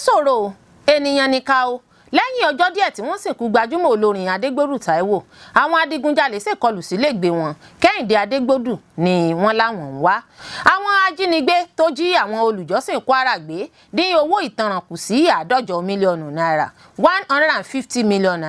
Ṣòro ènìyàn níkà o. Lẹ́yìn ọjọ́ díẹ̀ tí wọ́n sìnkú gbajúmọ̀ olórin Adégbòdù Táíwò, àwọn adigunjalè ṣèkọlù sílégbè wọn. Kẹ́hìndé Adégbòdù ni wọ́n láwọn ń wá. Àwọn ajínigbé tó jí àwọn olùjọ́sìn Kwara gbé dín owó ìtanràn kù sí 150 mílíọ̀nù náírà, ₦150 million.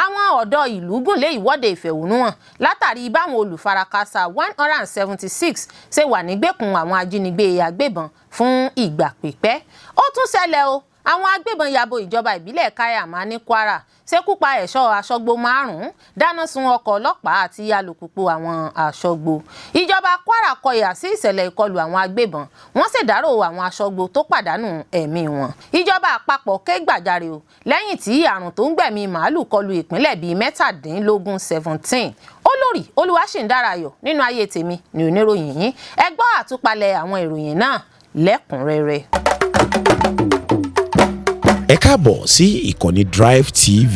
Àwọn ọ̀dọ́ ìlú gùnlé ìwọ́de ìfẹ̀hónúhàn látàrí báwọn olùfarakásá 176 ṣe wà nígbèkùn àwọn ajínigbé agbébọn fún ìgbà pípẹ́. Ó tún ṣẹlẹ̀ o, àwọn agbébọn ya bo ìjọba ìbílẹ̀ Kaiama ní Kwara, ṣekú pa ẹ̀ṣọ́ aṣọ́gbó márùn-ún, dáná sun ọkọ̀ ọlọ́pàá àti alùpùpù àwọn aṣọ́gbó. Ìjọba Kwara kọ ìhà sí ìṣẹ̀lẹ̀ ìkọlù àwọn agbébọn, wọ́n ṣèdárò àwọn aṣọ́gbó tó pàdánù ẹ̀mí wọn. Ìjọba àpapọ̀ ké gbàjarè o lẹ́yìn tí àrùn tó ń gbẹ̀mí màálù kọlù ìpínlẹ̀ bíi 17, 17. Olórí Olúwaṣìndárayọ̀ nínú ayé tèmi ní oníròyìn yín. Ẹ gbọ́ àtúpalẹ̀ àwọn ìròyìn náà lẹ́kùnrẹ́rẹ́. Ẹ káàbọ̀ sí ìkànnì Drive TV.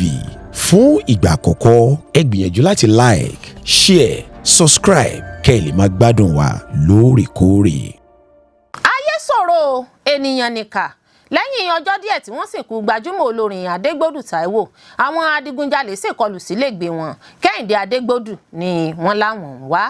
Fún ìgbà àkọ́kọ́, ẹ gbìyànjú láti like, share, subscribe kẹ́ ẹ lè máa gbádùn wa lóòrèkóòrè. Ayé ṣòro o, ènìyàn nìkà. Lẹ́yìn ọjọ́ díẹ̀ tí wọ́n sìnkú gbajúmọ̀ olórin Adégbòdù Táíwò, àwọn adigunjalè ṣèkọlù sílégbè wọn. Kẹ́hìndé Adégbòdù ni wọ́n láwọn ń wá.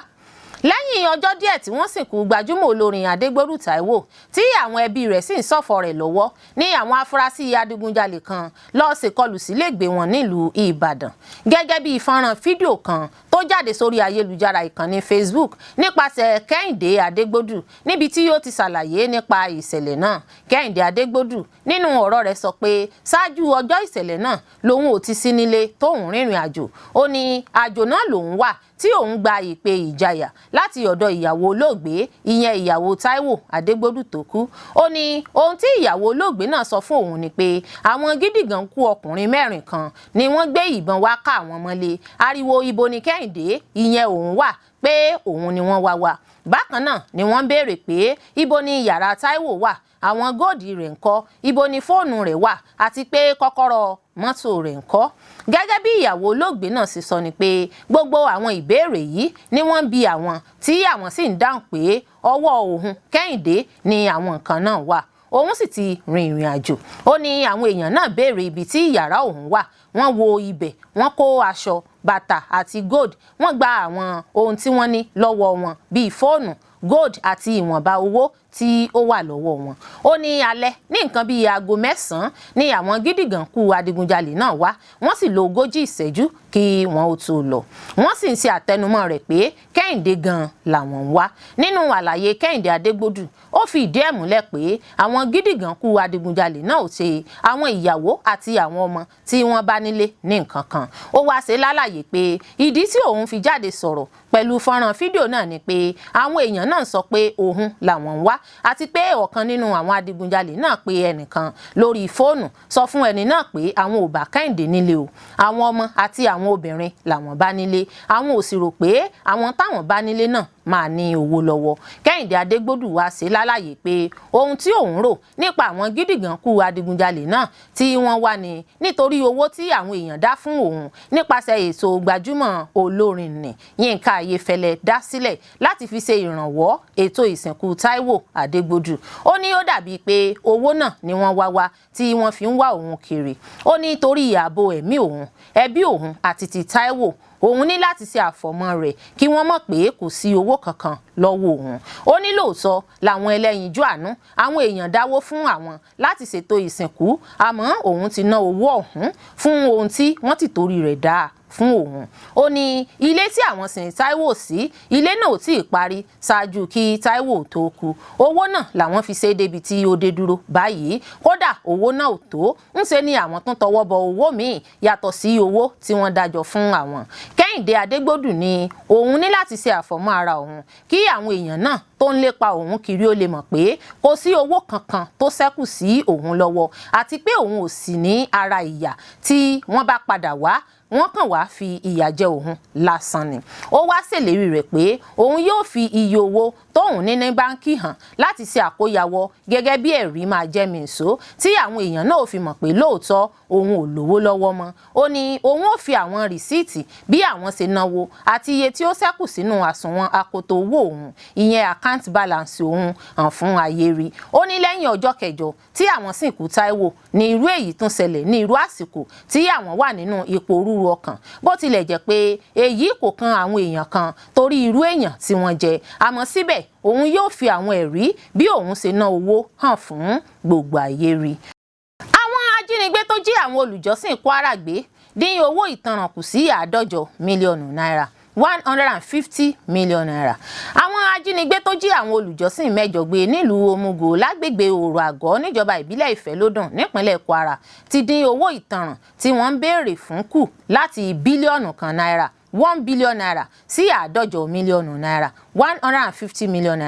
Lẹ́yìn ọjọ́ díẹ̀ tí wọ́n sìnkú gbajúmọ̀ olórin Adégbòdù Táíwò, tí àwọn ẹbí rẹ̀ sì ń ṣọ̀fọ̀ rẹ̀ lọ́wọ́, ní àwọn afurasí adigunjalè kan lọ́ọ́ ṣèkọlù sílégbè wọn nílùú Ìbàdàn, gẹ́gẹ́ bí fọ́nrán fídíò kan tó jáde sórí ayélujára ìkànnì Facebook nípasẹ̀ Kẹ́hìndé Adégbòdù, níbi tí ó ti ṣàlàyé nípa ìṣẹ̀lẹ̀ náà. Kẹ́hìndé Adégbòdù nínú ọ̀rọ̀ rẹ̀ sọ pé ṣáájú ọjọ́ ìṣẹ̀lẹ̀ náà lòun ò ti sí nílé, tóun rìnrìn àjò. Ó ní àjò náà lòun wà tí òun gba ìpè ìjayà láti ọ̀dọ̀ ìyàwó olóògbé, ìyẹn ìyàwó Táíwò Adégbòdù tó kú. Ó ní ohun tí ìyàwó olóògbé náà sọ fún òun ni pé àwọn gídígàn kú ọkùnrin mẹ́rin kan ni wọ́n gbé ìbọn wá ká àwọn mọ́lé. Ariwo ibo ni Kẹ́hìndé, ìyẹn òun, wà, pé òun ni wọ́n wá wá. Bákan náà ni wọ́n béèrè pé ibo ni yàrá Táíwò wà, àwọn gold rẹ̀ ńkọ́, ibo ni fóònù rẹ̀ wà, àti pé kọ́kọ́rọ́ mọ́tò rẹ̀ ńkọ́. Gẹ́gẹ́ bí ìyàwó olóògbé náà ṣe sọ ni pé gbogbo àwọn ìbéèrè yìí ni wọ́n ń bi àwọn, tí àwọn sì ń dáhùn pé ọwọ́ òun Kẹ́hìndé ni àwọn nǹkan náà wà, òun sì ti rin ìrìn àjò. Ó ní àwọn èèyàn náà béèrè ibi tí yàrá òun wà, wọ́n wo ibẹ̀, wọ́n kó aṣọ, bàtà àti gold. Wọ́n gba àwọn ohun tí wọ́n ní lọ́wọ́ wọn bíi fóònù, gold àti ìwọ̀nba owó tí ó wà lọ́wọ́ wọn. Ó ní alẹ́ ní nǹkan bíi aago 9 ní àwọn gídígàn kú adigunjalè náà wá, wọ́n sì lo 40 ìṣẹ́jú kí wọ́n ó tó lọ. Wọ́n sì ń ṣe àtẹnumọ́ rẹ̀ pé Kẹ́hìndé gan làwọn ń wá. Nínú àlàyé Kẹ́hìndé Adégbòdù, ó fi ìdí ẹ̀ múlẹ̀ pé àwọn gídígàn kú adigunjalè náà ò ṣe àwọn ìyàwó àti àwọn ọmọ tí wọ́n bá nílé ní nǹkan kan. Ó wá ṣe lálàyé pé ìdí tí òun fi jáde sọ̀rọ̀ pẹ̀lú fọ́nrán fídíò náà ni pé àwọn èèyàn náà sọ pé òun làwọn ń wá, àti pé ọ̀kan nínú àwọn adigunjalè náà pe ẹnìkan lórí fóònù, sọ fún ẹni náà pé àwọn ò bá Kẹ́hìndé nílé o, àwọn ọmọ àti àwọn obìnrin làwọn bá nílé, àwọn ò sì rò pé àwọn táwọn bá nílé náà máa ní owó lọ́wọ́. Kẹ́hìndé Adégbòdù wá ṣe lálàyé pé ohun tí òun rò nípa àwọn gídígàn kú adigunjalè náà tí wọ́n wá ní nítorí owó tí àwọn èèyàn dá fún òun nípasẹ̀ ètò gbajúmọ̀ olórin nì Yínká Ayéfẹ́lẹ́ dá sílẹ̀ láti fi ṣe ìrànwọ́ ètò ìsìnkú Táíwò Adégbòdù. Ó ní ó dàbíi pé owó náà ni wọ́n wá wá tí wọ́n fi ń wá òun kiri. Ó ní torí ààbò ẹ̀mí òun, ẹbí òun àti ti Táíwò, òun ní láti ṣe àfọ̀mọ́ rẹ̀ kí wọ́n mọ̀ pé kò sí owó kankan lọ́wọ́ òun. Ó ní lóòótọ́ làwọn ẹlẹ́yinjú àánú, àwọn èèyàn dáwó fún àwọn láti ṣètò ìsìnkú, àmọ́ òun ti ná owó ọ̀hún fún ohun tí wọ́n ti torí rẹ̀ dá fún òun. Ó ní ilé tí àwọn sin Táíwò sí, ilé náà ò tí ì parí ṣáájú kí Táíwò tó kú. Owó náà làwọn fi ṣe débi tí ó dé dúró báyìí. Kódà owó náà ò tó, ń ṣe ni àwọn tún tọwọ́ bọ owó míì yàtọ̀ sí owó tí wọ́n dájọ́ fún àwọn. Kẹ́hìndé Adégbòdù ní òun ní láti ṣe àfọ̀mọ́ ara òun kí àwọn èèyàn náà tó ń lépa òun kiri ó lè mọ̀ pé kò sí owó kankan tó ṣẹ́kù sí òun lọ́wọ́, àti pé òun ò sì ní ara ìyà tí wọ́n bá padà wá. Wọ́n kàn wá fi ìyà jẹ òun lásán ni. Ó wá ṣèlérí rẹ̀ pé òun yóò fi iye owó tóun ní ní báńkì hàn láti ṣe àkóyawọ́ gẹ́gẹ́ bí ẹ̀rí máa jẹ́ mi nìṣó, tí àwọn èèyàn náà fi mọ̀ pé lóòótọ́ òun ò lówó lọ́wọ́ mọ́. Ó ní òun ò fi àwọn rìsíìtì bí àwọn ṣe náwó àti iye tí ó ṣẹ́kù sínú àsùnwọ̀n akoto owó òun, ìyẹn account balance òun, hàn fún ayé rí. Ó ní lẹ́yìn ọjọ́ 8 tí àwọn sìnkú Táíwò ní irú èyí tún ṣẹlẹ̀, ní irú àsìkò tí àwọn wà nínú ipò rúru ọkàn. Bó tilẹ̀ jẹ́ pé èyí kò kan àwọn èèyàn kan torí irú èèyàn tí wọ́n jẹ́, àmọ́ síbẹ̀ òun yóò fi àwọn ẹ̀rí bí òun ṣe ná owó hàn fún gbogbo ayé rí. Àwọn ajínigbé tó jí àwọn olùjọ́sìn Kwara gbé dín owó ìtanràn kù sí 150 mílíọ̀nù náírà, ₦150 million. Àwọn ajínigbé tó jí àwọn olùjọ́sìn 8 gbé nílùú Omugo, lágbègbè Òrò Àgọ́, níjọba ìbílẹ̀ Ìfẹ́lódùn, nípínlẹ̀ Kwara, ti dín owó ìtanràn tí wọ́n ń béèrè fún kù láti bílíọ̀nù 1 náírà, ₦1 billion, sí 150 mílíọ̀nù náírà, ₦150 million,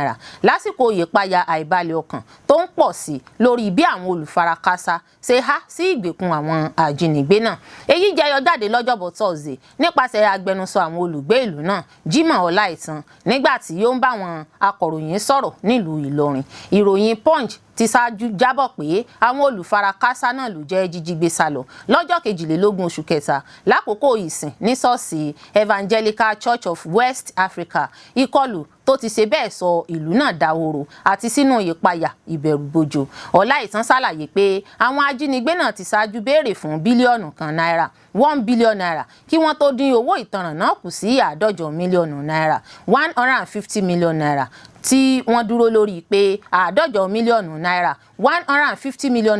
lásìkò ìpayà àìbalẹ̀ ọkàn tó ń pọ̀ sí lórí bí àwọn olùfarakásá ṣe há sí ìgbèkùn àwọn ajínigbé náà. Èyí jẹyọ jáde lọ́jọ́bọ̀ Thursday nípasẹ̀ agbẹnusọ àwọn olùgbé ìlú náà, Jimoh Ọláìtàn, nígbà tí ó ń bá àwọn akọ̀ròyìn sọ̀rọ̀ nílùú Ìlọrin. Ìròyìn Punch ti ṣáájú jábọ̀ pé àwọn olùfarakásá náà ló jẹ́ jíjí gbé sálọ lọ́jọ́ 22 oṣù kẹta lákòókò ìsìn ní ṣọ́ọ̀ṣì Evangelical Church of West Africa. Ìkọlù tó ti ṣe bẹ́ẹ̀ sọ ìlú náà dahoro àti sínú ìpayà ìbẹ̀rùbojo. Ọláìtàn ṣàlàyé pé àwọn ajínigbé náà ti ṣáájú béèrè fún bílíọ̀nù 1 náírà, ₦1 billion, kí wọ́n tó dín owó ìtanràn náà kù sí 150 mílíọ̀nù náírà, ₦150 million, tí wọ́n dúró lórí pé 150 mílíọ̀nù náírà, ₦150 million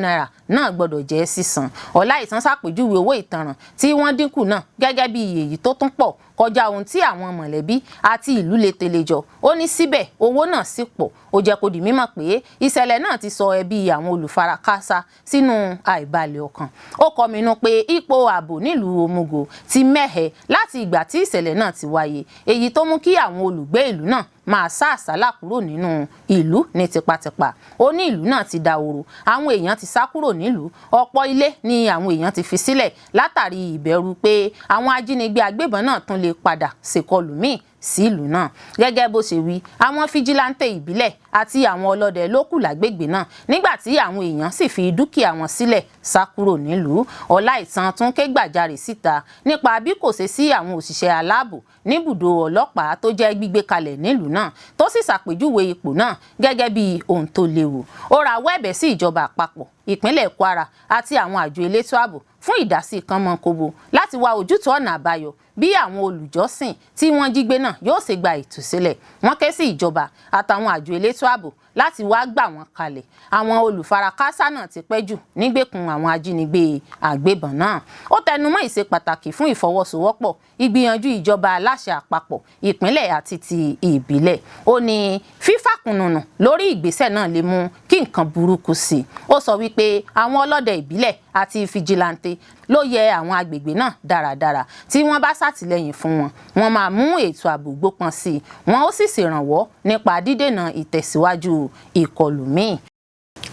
náà gbọ́dọ̀ jẹ́ sísan. Ọláìtàn ṣàpèjúwe owó ìtanràn tí wọ́n dínkù náà gẹ́gẹ́ bí èyí tó tún pọ̀ kọjá ohun tí àwọn mọ̀lẹ́bí àti ìlú lè tẹ̀lé jọ. Ó ní síbẹ̀ owó náà sì pọ̀. Ó jẹ́ kó di mímọ̀ pé ìṣẹ̀lẹ̀ náà ti sọ ẹbí àwọn olùfarakásá sínú àìbalẹ̀ ọkàn. Ó kọminú pé ipò ààbò nílùú Omugo ti mẹ́hẹ láti ìgbà tí ìṣẹ̀lẹ̀ náà ti wáyé, èyí tó mú kí àwọn olùgbé ìlú náà máa sá àsálà kúrò nínú ìlú ní tipátipá. Ó ní ìlú náà ti dahoro, àwọn èèyàn ti sá kúrò nílùú, ọ̀pọ̀ ilé ni àwọn èèyàn ti fi sílẹ̀ látàrí ìbẹ̀rù pé àwọn ajínigbé agbébọn náà tún lè padà ṣèkọlù míì sí ìlú náà. Gẹ́gẹ́ bó ṣe wí, àwọn fíjìláńtẹ̀ ìbílẹ̀ àti àwọn ọlọ́dẹ ló kù lágbègbè náà, nígbà tí àwọn èèyàn sì fi dúkìá wọn sílẹ̀ sá kúrò nílùú. Ọláìtàn tún ké gbàjarè síta nípa bí kò ṣe sí àwọn òṣìṣẹ́ aláàbò níbùdó ọlọ́pàá tó jẹ́ gbígbé kalẹ̀ nílùú náà, tó sì ṣàpèjúwe ipò náà gẹ́gẹ́ bí ohun tó léwu. Ó rawọ́ ẹ̀bẹ̀ sí ìjọba àpapọ̀, ìpínlẹ̀ Kwara àti àwọn àjọ elétò ààbò fún ìdásí kánmọ́nkóbó láti wá ojútùú ọ̀nà àbáyọ bí àwọn olùjọ́sìn tí wọ́n jí gbé náà yóò ṣe gba ìtúsílẹ̀. Wọ́n ké sí ìjọba àtàwọn àjọ elétò ààbò láti wá gbà wọ́n kalẹ̀. Àwọn olùfarakásá náà ti pẹ́ jù nígbèkùn àwọn ajínigbé àgbébọn náà. Ó tẹnumọ́ ìṣe pàtàkì fún ìfọwọ́sowọ́pọ̀ ìgbìyànjú ìjọba aláṣẹ àpapọ̀, ìpínlẹ̀ àti ti ìbílẹ̀. Ó ní fífàkùnnùnù lórí ìgbésẹ̀ náà lè mú kí nǹkan burúkú sí i. Ó sọ wípé àwọn ọlọ́dẹ ìbílẹ̀ àti fìjìláńtẹ ló yẹ àwọn agbègbè náà dáradára. Tí wọ́n bá ṣàtìlẹ́yìn fún wọn, wọ́n máa mú ètò ààbò gbópọn sí i, wọ́n ó sì ṣèrànwọ́ nípa dídènà ìtẹ̀síwájú ìkọlù míì.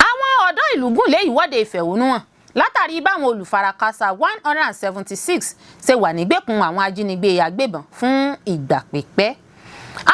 Àwọn ọ̀dọ́ ìlú gùn lé ìwọ́de ìfẹ̀hónúhàn látàrí báwọn olùfarakásá 176 ṣe wà nígbèkùn àwọn ajínigbé agbébọn fún ìgbà pípẹ́.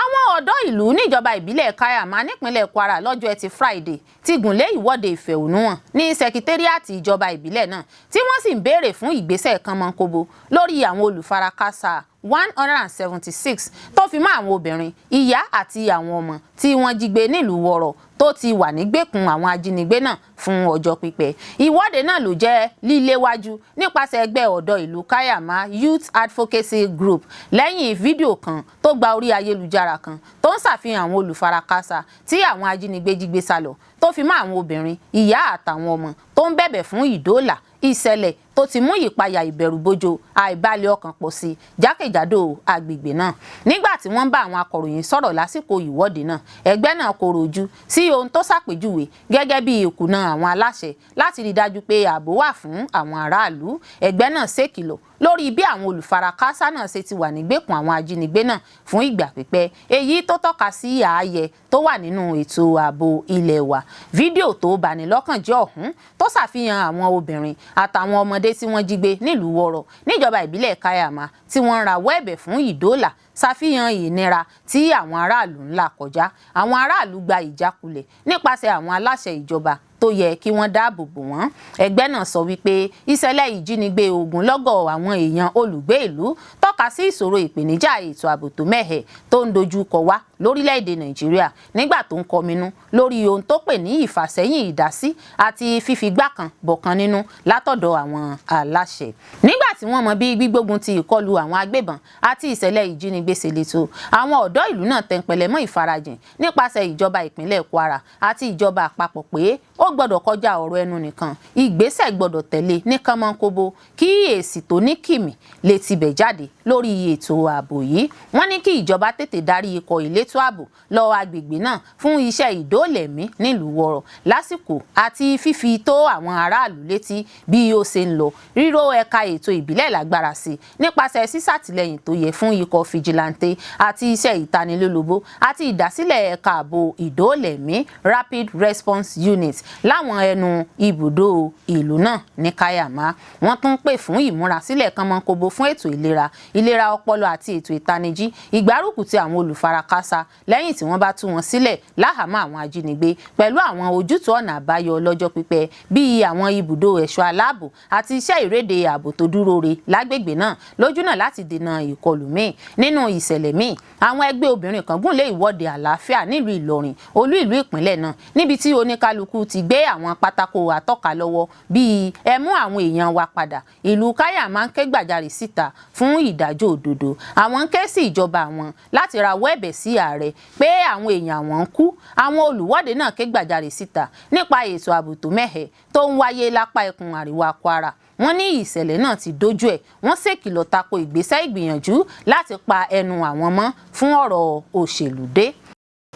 Àwọn ọ̀dọ́ ìlú níjọba ìbílẹ̀ Kaiama nípínlẹ̀ Kwara lọ́jọ́ Ẹtì Friday ti gùnlé ìwọ́de ìfẹ̀hónúhàn ní sẹkítẹ́rìàtì ìjọba ìbílẹ̀ náà, tí wọ́n sì ń béèrè fún ìgbésẹ̀ kánmọ́nkóbó lórí àwọn olùfarakásá 176, tó fi mọ́ àwọn obìnrin, ìyá àti àwọn ọmọ tí wọ́n jí gbé nílùú Wọ̀rọ̀, tó ti wà nígbèkùn àwọn ajínigbé náà fún ọjọ́ pípẹ́. Ìwọ́de náà ló jẹ́ líléwájú nípasẹ̀ ẹgbẹ́ ọ̀dọ́ ìlú Kaiama Youth Advocacy Group, lẹ́yìn fídíò kan tó gba orí ayélujára kan tó ń ṣàfihàn àwọn olùfarakásá tí àwọn ajínigbé jí gbé sálọ, tó fi mọ́ àwọn obìnrin, ìyá àtàwọn ọmọ tó ń bẹ̀bẹ̀ fún ìdóòlà. Ìṣẹ̀lẹ̀ tó ti mú ìpayà, ìbẹ̀rùbojo, àìbalẹ̀ ọkàn pọ̀ sí jákèjádò agbègbè náà. Nígbà tí wọ́n bá àwọn akọ̀ròyìn sọ̀rọ̀ lásìkò ìwọ́de náà, ẹgbẹ́ náà kọ̀rọ̀ ojú sí ohun tó ṣàpèjúwe gẹ́gẹ́ bí ìkùnà àwọn aláṣẹ láti rí dájú pé ààbò wà fún àwọn aráàlú. Ẹgbẹ́ náà ṣèkìlọ̀ lórí bí àwọn olùfarakásá náà ṣe ti wà nígbèkùn àwọn ajínigbé náà fún ìgbà pípẹ́, èyí tó tọ́ka sí ààyè tó wà nínú ètò ààbò ilé wa. Fídíò tó bani lọ́kàn jẹ́ ọ̀hún tó ṣàfihàn àwọn obìnrin àtàwọn ọmọdé tí wọ́n jí gbé nílùú Wọ́rọ̀ níjọba ìbílẹ̀ Kaiama tí wọ́n ń rawọ́ ẹ̀bẹ̀ fún ìdóòlà ṣàfihàn ìnira tí àwọn aráàlú ń là kọjá. Àwọn aráàlú gba ìjákulẹ̀ nípasẹ̀ àwọn aláṣẹ ìjọba tó yẹ kí wọ́n dáàbò bò wọ́n. Ẹgbẹ́ náà sọ wípé ìṣẹ̀lẹ̀ ìjínigbé ogunlọ́gọ̀ àwọn èèyàn olùgbé ìlú tọ́ka sí ìṣòro ìpèníjà ètò ààbò tó mẹ́hẹ̀ tó ń dojú kọ wá lórílẹ̀‐èdè Nàìjíríà, nígbà tó ń kọminú lórí ohun tó pè ní ìfàsẹ́yìn ìdásí àti fífigbá kan bọ̀kan nínú látọ̀dọ̀ àwọn aláṣẹ. Nígbà tí wọ́n mọ bí gbígbógun ti ìkọlù àwọn agbébọn àti ìṣẹ̀lẹ̀ ìjínigbé ṣe le tó, àwọn ọ̀dọ́ ìlú náà tẹnpẹlẹ mọ́ ìfarajìn nípasẹ̀ ìjọba ìpínlẹ̀ Kwara àti ìjọba àpapọ̀ pé ó gbọ́dọ̀ kọjá ọ̀rọ̀ ẹnu nìkan, ìgbésẹ̀ gbọ́dọ̀ tẹ̀lé ní kánmọ́nkóbó kí èsì tó ní kìmì lè tibẹ̀ jáde lórí ètò ààbò yìí. Wọ́n ní kí ìjọba tètè darí ikọ̀ ìlétò ààbò lọ agbègbè náà fún iṣẹ́ ìdóòlẹ̀mí nílùú Wọ́rọ̀ lásìkò àti fífi tó àwọn aráàlú létí bí ó ṣe ń lọ, ríró ẹ̀ka ètò ìbílẹ̀ lágbára sí nípasẹ̀ sísàtìlẹ́yìn tó yẹ fún ikọ̀ fìjìláńtẹ́ àti iṣẹ́ ìtanilólobó, àti ìdásílẹ̀ ẹ̀ka ààbò ìdóòlẹ̀mí Rapid Response Unit láwọn ẹnu ibùdó ìlú náà ní Kaiama. Wọ́n tún pè fún ìmúrasílẹ̀ kánmọ́nkóbó fún ètò ìlera, ìlera ọpọlọ àti ètò ìtanijí, ìgbárùkù ti àwọn olùfarakásá lẹ́yìn tí wọ́n bá tú wọn sílẹ̀ láhàámọ́ àwọn ajínigbé, pẹ̀lú àwọn ojútùú ọ̀nà àbáyọ lọ́jọ́ pípẹ́ bíi àwọn ibùdó ẹ̀ṣọ́ aláàbò àti iṣẹ́ ìréde ààbò tó dúró re lágbègbè náà lójúnà láti dènà ìkọlù míì. Nínú ìṣẹ̀lẹ̀ míì, àwọn ẹgbẹ́ obìnrin kan gùn lé ìwọ́de àlàáfíà nílùú Ìlọrin, olú ìlú ìpínlẹ̀ náà, níbi tí oníkálukú ti gbé àwọn pátákó atọ́ka lọ́wọ́ bíi "Ẹ mú àwọn èèyàn wa padà", "Ìlú Kaiama ń ké gbàjarè síta fún ìdájọ́ òdodo". Àwọn ń ké sí ìjọba àwọn láti rawọ́ ẹ̀bẹ̀ sí ààrẹ pé àwọn èèyàn àwọn ń kú. Àwọn olùwọ́de náà ké gbàjarè síta nípa ètò ààbò tó mẹ́hẹ̀ tó ń wáyé lápá ẹkùn àríwá Kwara. Wọ́n ní ìṣẹ̀lẹ̀ náà ti dójú ẹ̀. Wọ́n ṣèkìlọ̀ tako ìgbésẹ̀ ìgbìyànjú láti pa ẹnu àwọn mọ́ fún ọ̀rọ̀ òṣèlú dé.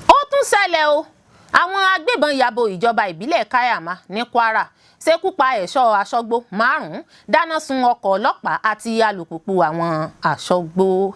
Ó tún ṣẹlẹ̀ o, àwọn agbébọn ya bo ìjọba ìbílẹ̀ Kaiama ní Kwara, ṣekú pa ẹ̀ṣọ́ aṣọ́gbó 5, dáná sun ọkọ̀ ọlọ́pàá àti alùpùpù àwọn aṣọ́gbó.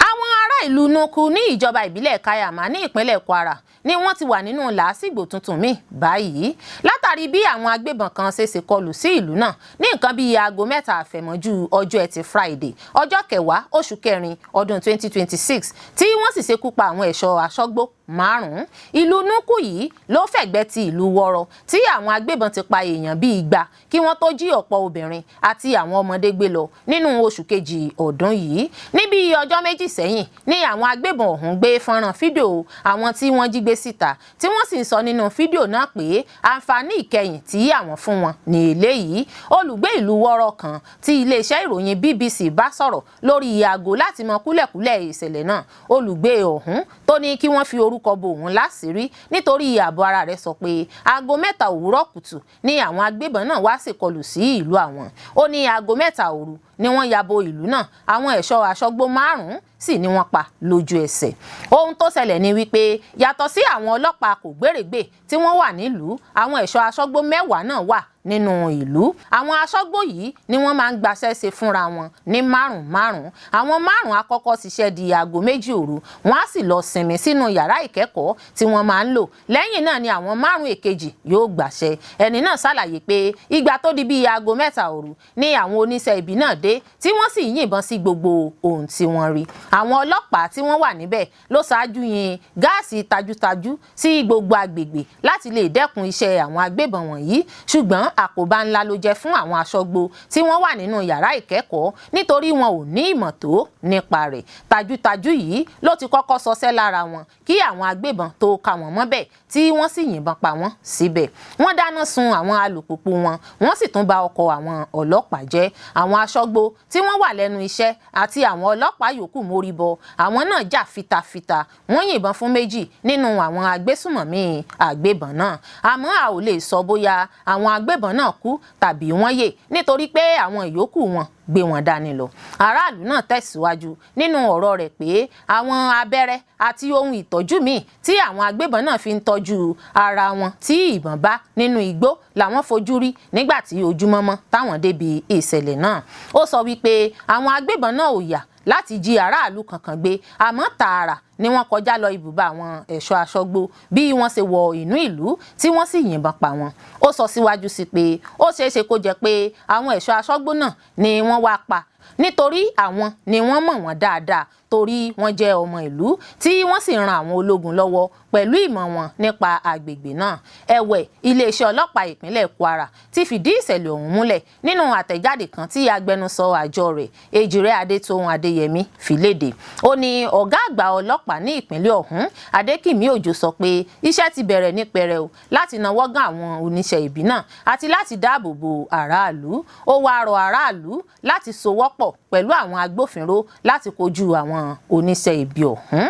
Àwọn ará ìlú Nuku ní ìjọba ìbílẹ̀ Kaiama ní ìpínlẹ̀ Kwara ni wọ́n ti wà nínú làásìgbò tuntun míì báyìí látàrí bí àwọn agbébọn kan ṣe ṣèkọlù sí ìlú náà ní nǹkan bíi aago 3 àfẹ̀mọ́jú ọjọ́ Ẹtì Friday, ọjọ́ 10 oṣù kẹrin ọdún 2026, tí wọ́n sì ṣekú pa àwọn ẹ̀ṣọ́ aṣọ́gbó 5. Ìlú Nuku yìí ló fẹ̀gbẹ́ ti ìlú Wọ́rọ̀ tí àwọn agbébọn ti pa èèyàn bíi 200 kí wọ́n tó jí ọ̀pọ̀ obìnrin àti àwọn ọmọdé gbé lọ nínú oṣù kejì ọdún yìí. Níbi ọjọ́ 2 sẹ́yìn ní àwọn agbébọn ọ̀hún gbé fọ́nrán fídíò àwọn tí wọ́n jí gbé síta, tí wọ́n sì ń sọ nínú fídíò náà pé àǹfààní ìkẹyìn tí àwọn fún wọn ní eléyìí. Olùgbé ìlú Wọ́rọ̀ kan tí iléeṣẹ́ ìròyìn BBC bá sọ̀rọ̀ lórí aago láti mọ kúlẹ̀kúlẹ̀ ìṣẹ̀lẹ̀ náà, olùgbé ọ̀hún tó ní kí wọ́n fi orúkọ bo òun láṣìírí nítorí ààbò ara rẹ̀, sọ pé aago 3 òwúrọ̀ kùtù ní àwọn agbébọn náà wá ṣèkọlù sí ìlú àwọn. Ó ní aago 3 òru ni wọ́n ya bo ìlú náà, àwọn ẹ̀ṣọ́ aṣọ́gbó 5 sì ni wọ́n pa lójú ẹsẹ̀. Ohun tó ṣẹlẹ̀ ni wípé yàtọ̀ sí àwọn ọlọ́pàá kò gbèrègbè tí wọ́n wà nílùú, àwọn ẹ̀ṣọ́ aṣọ́gbó 10 náà wà nínú ìlú. Àwọn aṣọ́gbó yìí ni wọ́n máa ń gbaṣẹ́ ṣe fúnra wọn ní márùn márùn. Àwọn 5 àkọ́kọ́ ṣiṣẹ́ di aago 2 òru, wọ́n á sì lọ sinmi sínú yàrá ìkẹ́kọ̀ọ́ tí wọ́n máa ń lò. Lẹ́yìn náà ni àwọn 5 èkejì yóò gbàṣẹ. Ẹni náà ṣàlàyé pé ìgbà tó di bíi aago 3 òru ni àwọn oníṣẹ́ ibi náà dé, tí wọ́n sì yìnbọn sí gbogbo ohun tí wọ́n rí. Àwọn ọlọ́pàá tí wọ́n wà níbẹ̀ ló ṣáájú yin gáàsì tajútajú sí gbogbo agbègbè láti lè dẹ́kun iṣẹ́ àwọn agbébọn wọ̀nyí, ṣùgbọ́n àkóbá ńlá ló jẹ́ fún àwọn aṣọ́gbó tí wọ́n wà nínú yàrá ìkẹ́kọ̀ọ́ nítorí wọn ò ní ìmọ̀ tó nípa rẹ̀. Tajútajú yìí ló ti kọ́kọ́ ṣọṣẹ́ lára wọn kí àwọn agbébọn tó ká wọn mọ́bẹ̀, tí wọ́n sì yìnbọn pa wọ́n síbẹ̀. Wọ́n dáná sun àwọn alùpùpù wọn, wọ́n sì tún ba ọkọ̀ àwọn ọlọ́pàá jẹ́. Àwọn aṣọ́gbó tí wọ́n wà lẹ́nu iṣẹ́ àti àwọn ọlọ́pàá yòókù mórí bọ. Àwọn náà jà fitafita, wọ́n yìnbọn fún 2 nínú àwọn agbésùmọ̀mí agbébọn náà, àmọ́ a ò lè sọ bóyá àwọn agbébọn agbébọn náà kú tàbí wọ́n yè, nítorí pé àwọn ìyókù wọn gbé wọn dání lọ. Aráàlú náà tẹ̀síwájú nínú ọ̀rọ̀ rẹ̀ pé àwọn abẹ́rẹ́ àti ohun ìtọ́jú míì tí àwọn agbébọn náà fi ń tọ́jú ara wọn tí ìbọn bá nínú igbó làwọn fojú rí nígbà tí ojúmọ́mọ́ táwọn débi ìṣẹ̀lẹ̀ náà. Ó sọ wípé àwọn agbébọn náà ò yà láti jí aráàlú kankan gbé, àmọ́ tààrà ni wọ́n kọjá lọ ibùba àwọn ẹ̀ṣọ́ aṣọ́gbó bí wọ́n ṣe wọ inú ìlú, tí wọ́n sì yìnbọn pa wọ́n. Ó sọ síwájú sí pé ó ṣeé ṣe kó jẹ́ pé àwọn ẹ̀ṣọ́ aṣọ́gbó náà ni wọ́n wá pa, nítorí àwọn ni wọ́n mọ̀ wọ́n dáadáa, torí wọ́n jẹ́ ọmọ ìlú tí wọ́n sì ran àwọn ológun lọ́wọ́ pẹ̀lú ìmọ̀ wọn nípa àgbègbè náà. Ẹ̀wẹ̀, iléeṣẹ́ ọlọ́pàá ìpínlẹ̀ Kwara ti fìdí ìṣẹ̀lẹ̀ ọ̀hún múlẹ̀ nínú àtẹ̀jáde kan tí agbẹnusọ àjọ rẹ̀, Èjìrẹ́ Adétóhùn Adéyẹmí, fi léde. Ó ní ọ̀gá àgbà ọlọ́pàá ní ìpínlẹ̀ ọ̀hún, Adékìmí Òjó, sọ pé iṣẹ́ ti bẹ̀rẹ̀ ní pẹrẹu láti nawọ́ gán àwọn oníṣẹ́ ibi náà àti láti dáàbò bo aráàlú. Ó wáá rọ aráàlú láti sowọ́pọ̀ pẹ̀lú àwọn agbófinró láti kojú àwọn oníṣẹ́ ibi ọ̀hún.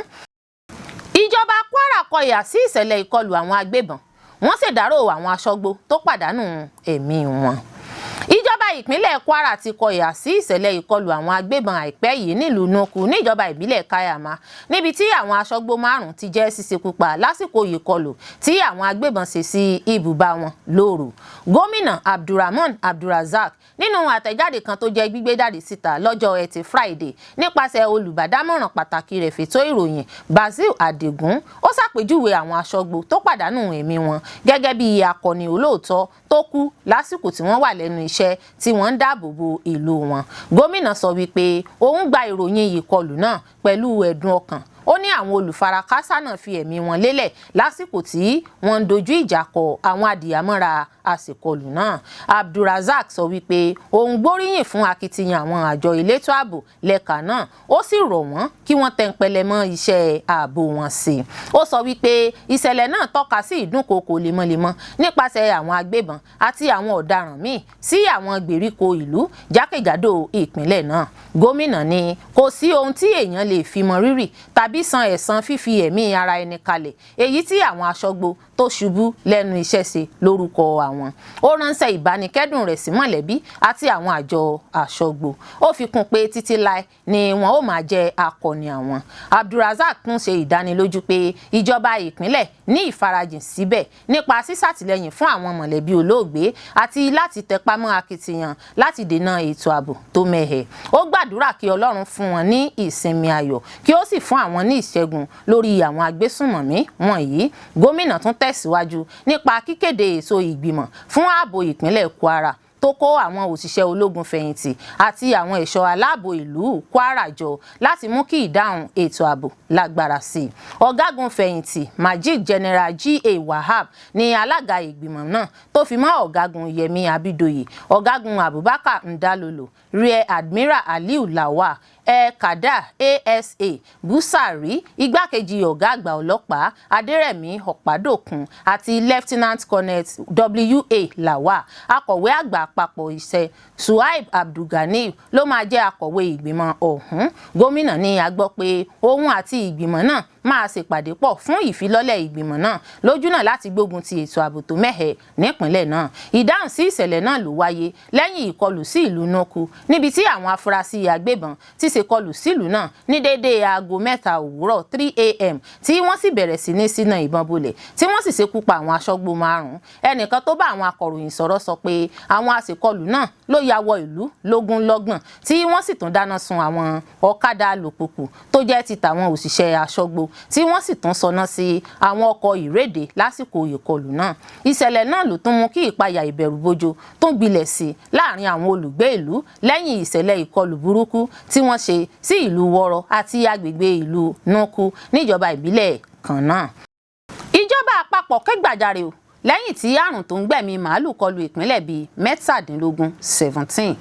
Ìjọba Kwara kọ ìhà sí ìṣẹ̀lẹ̀ ìkọlù àwọn agbébọn, wọ́n ṣèdárò àwọn aṣọ́gbó tó pàdánù ẹ̀mí wọn. Ìjọba ìpínlẹ̀ Kwara ti kọ ìhà sí ìṣẹ̀lẹ̀ ìkọlù àwọn agbébọn àìpẹ́ yìí nílùú Nuku níjọba ìbílẹ̀ Kaiama, níbi tí àwọn aṣọ́gbó 5 ti jẹ́ ṣíṣekú pa lásìkò ìkọlù tí àwọn agbébọn ṣe sí ibùba wọn lóru. Gómìnà Abdulrahman Abdulrazak, nínú àtẹ̀jáde kan tó jẹ́ gbígbé jáde síta lọ́jọ́ Ẹtì Friday nípasẹ̀ olùbádámọ̀ràn pàtàkì rẹ̀ fètò ìròyìn, Basil Adigun, ó ṣàpèjúwe àwọn aṣọ́gbó tó pàdánù ẹ̀mí wọn gẹ́gẹ́ bí akọni olóòótọ́ tó kú lásìkò tí wọ́n wà lẹ́nu iṣẹ́ tí wọ́n ń dáàbò bo ìlú wọn. Gómìnà sọ wípé òun gba ìròyìn ìkọlù náà pẹ̀lú ẹ̀dùn ọkàn. Ó ní àwọn olùfarakásá náà fi ẹ̀mí wọn lélẹ̀ lásìkò tí wọ́n ń dojú ìjà kọ àwọn adìyàmọ́ra àsìkọlù náà. Abdulrazak sọ wípé òun gbóríyìn fún akitiyan àwọn àjọ elétò ààbò lẹ́ka náà, ó sì rọ̀ wọ́n kí wọ́n tẹnpẹlẹ mọ́ iṣẹ́ ààbò wọn sí i. Ó sọ wípé ìṣẹ̀lẹ̀ náà tọ́ka sí ìdúnkookò lemọ́lemọ́ nípasẹ̀ àwọn agbébọn àti àwọn ọ̀daràn míì sí àwọn gbèríko ìlú jákèjádò ìpínlẹ̀ náà. Gómìnà ní kò sí ohun tí èèyàn lè fi mọ rírì tàbí san ẹ̀san fífi ẹ̀mí ara ẹni kalẹ̀ èyí tí àwọn aṣọ́gbó tó ṣubú lẹ́nu iṣẹ́ ṣe lórúkọ àwọn. Ó ránṣẹ́ ìbánikẹ́dùn rẹ̀ sí mọ̀lẹ́bí àti àwọn àjọ aṣọ́gbó. Ó fi kún pé títí láé ni wọn ó máa jẹ́ akọni àwọn. Abdulrazak tún ṣe ìdánilójú pé ìjọba ìpínlẹ̀ ní ìfarajìn síbẹ̀ nípa sísàtìlẹ́yìn fún àwọn mọ̀lẹ́bí olóògbé àti láti tẹpámọ́ akitiyan láti dènà ètò ààbò tó mẹ́hẹ̀. Ó gbàdúrà kí Ọlọ́run fún wọn ní ìsinmi ayọ̀, kí ó sì fún àwọn ní ìṣẹ́gun lórí àwọn agbésùnmọ̀mí wọ̀nyí. Gómìnà tún tẹ̀síwájú nípa kíkéde ètò ìgbìmọ̀ fún ààbò ìpínlẹ̀ Kwara tó kó àwọn òṣìṣẹ́ ológun fẹ̀yìntì àti àwọn ẹ̀ṣọ́ aláàbò ìlú Kwara jọ láti mú kí ìdáhùn ètò ààbò lágbára sí i. Ọ̀gágun fẹ̀yìntì Majid General G.A. Wahab ní alága ìgbìmọ̀ náà, tó fi mọ́ Ọ̀gágun Yẹmi Abidoye, Ọ̀gágun Abubakar Ndalolo, Rear Admiral Aliu Lawal, Ekada Asa Busari, igbákejì ọ̀gá àgbà ọlọ́pàá Adérẹ̀mí Ọ̀pádòkun àti Lieutenant Colonel W.A. Lawal. Akọ̀wé àgbà àpapọ̀ iṣẹ́ Suhaib Abdulganiyu ló máa jẹ́ akọ̀wé ìgbìmọ̀ ọ̀hún. Gómìnà ní a gbọ́ pé òun àti ìgbìmọ̀ náà máa ṣèpàdé pọ̀ fún ìfilọ́lẹ̀ ìgbìmọ̀ náà lójúnà láti gbógun ti ètò ààbò tó mẹ́hẹ̀ nípìnlẹ̀ náà. Ìdáhùn sí ìṣẹ̀lẹ̀ náà ló wáyé lẹ́yìn ìkọlù sí ìlú Nuku, níbi tí àwọn afurasí agbébọn ti ṣèkọlù sílùú náà ní déédéé aago 3 òwúrọ̀, 3 a.m., tí wọ́n sì bẹ̀rẹ̀ sí ní síná ìbọn bolẹ̀, tí wọ́n sì ṣekú pa àwọn aṣọ́gbó 5. Ẹnìkan tó bá àwọn akọ̀ròyìn sọ̀rọ̀ sọ pé àwọn aṣèkọlù náà ló ya wọ ìlú lógúnlọ́gbọ̀n, tí wọ́n sì tún dáná sun àwọn ọ̀kadà alùpùpù tó jẹ́ ti tàwọn òṣìṣẹ́ aṣọ́gbó, tí wọ́n sì tún sọná sí àwọn ọkọ̀ ìréde lásìkò ìkọlù náà. Ìṣẹ̀lẹ̀ náà ló tún mú kí ìpayà ìbẹ̀rùbojo tún gbilẹ̀ sí láàrin àwọn olùgbé ìlú lẹ́yìn ìṣẹ̀lẹ̀ ìkọlù burúkú tí wọ́n ṣe sí ìlú Wọ́rọ́ àti agbègbè ìlú Nuku níjọba ìbílẹ̀ kan náà. Ìjọba àpapọ̀ kẹ́gbàjarè o lẹ́yìn tí àrùn tó ń gbẹ̀mí màálù kọlu ìpínlẹ̀ bíi 17, 17.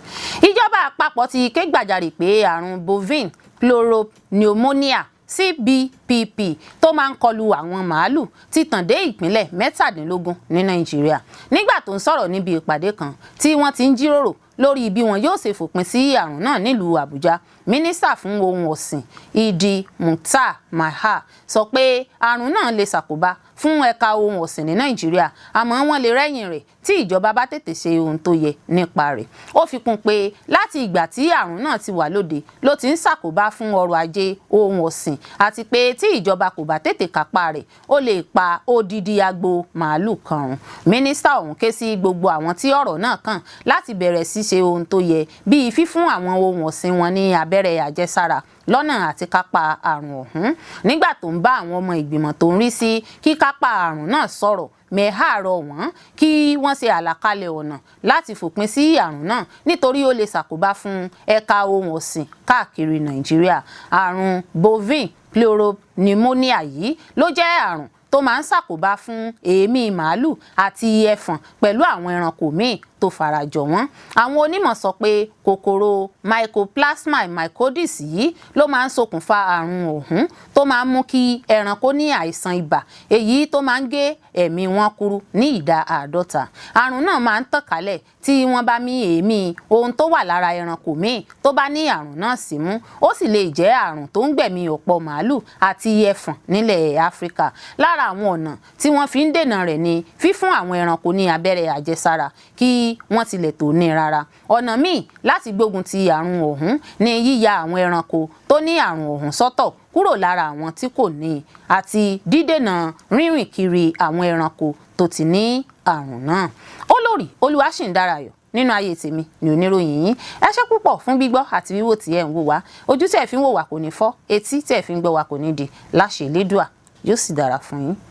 Ìjọba àpapọ̀ ti ké gbàjarè pé àrùn bovine pleuropneumonia, CBPP, tó máa ń kọlu àwọn màálù ti tàn dé ìpínlẹ̀ 17 ní Nàìjíríà. Nígbà tó ń sọ̀rọ̀ níbi ìpàdé kan tí wọ́n ti ń jíròrò lórí bí wọn yóò ṣe fòpin sí àrùn náà nílùú Àbújá, mínísítà fún ohun ọ̀sìn, Idi Mukhtar Mahar sọ pé àrùn náà lè ṣàkóbá fún ẹ̀ka ohun ọ̀sìn ní Nàìjíríà, àmọ́ wọ́n lè rẹ́yìn rẹ̀ tí ìjọba bá tètè ṣe ohun tó yẹ nípa rẹ̀. Ó fi kún pé láti ìgbà tí àrùn náà ti wà lóde ló ti ń ṣàkóbá fún ọrọ̀ ajé ohun ọ̀sìn, àti pé tí ìjọba kò bá tètè kápá rẹ̀, ó lè pa odidi agbo màálù kan run. Mínísítà ọ̀hún ké sí gbogbo àwọn tí ọ̀rọ̀ náà kàn láti bẹ̀rẹ̀ sí ṣe ohun tó yẹ, bíi fífún àwọn ohun ọ̀sìn wọn ní abẹ́rẹ́ àjẹsára lọ́nà àti kápá àrùn ọ̀hún. Nígbà tó ń bá àwọn ọmọ ìgbìmọ̀ tó ń rí sí kíkápá àrùn náà sọ̀rọ̀, Mehar rọ̀ wọ́n kí wọ́n ṣe àlàkalẹ̀ ọ̀nà láti fòpin sí àrùn náà, nítorí ó lè ṣàkóbá fún ẹ̀ka ohun ọ̀sìn káàkiri Nàìjíríà. Àrùn bovine pleuropneumonia yìí ló jẹ́ àrùn tó máa ń ṣàkóbá fún èémí màálù àti ẹfọ̀n pẹ̀lú àwọn ẹranko míì tó farajọ wọ́n. Àwọn onímọ̀ sọ pé kòkòrò Mycoplasma mycoides yìí ló máa ń ṣokùnfà àrùn ọ̀hún, tó máa ń mú kí ẹranko ní àìsàn ibà, èyí tó máa ń gé ẹ̀mí wọn kúrú ní 50%. Àrùn náà máa ń tàn kálẹ̀ tí wọ́n bá mí èémí ohun tó wà lára ẹranko míì tó bá ní àrùn náà símú. Ó sì lè jẹ́ àrùn tó ń gbẹ̀mí ọ̀pọ̀ màálù àti ẹfọ̀n nílẹ̀ Áfíríkà. Lára àwọn ọ̀nà tí wọ́n fi ń dènà rẹ̀ ni fífún àwọn ẹranko ní abẹ́rẹ́ àjẹsára kí wọ́n tilẹ̀ tó ní rárá. Ọ̀nà míì láti gbógun ti àrùn ọ̀hún ni yíya àwọn ẹranko tó ní àrùn ọ̀hún sọ́tọ̀ kúrò lára àwọn tí kò ní, àti dídènà rírìn kiri àwọn ẹranko tó ti ní àrùn náà. Olórí Olúwaṣìǹdárayọ̀ nínú ayé tèmi ní oníròyìn yín. Ẹ ṣé púpọ̀ fún gbígbọ́ àti wíwò tí ẹ̀ ń wò wá. Ojú tí ẹ̀ fi ń wò wá kò ní fọ́, etí tí ẹ̀ fi ń gbọ́ wá kò ní di. Láṣẹ Elédùà, yóò sì dára fún yín.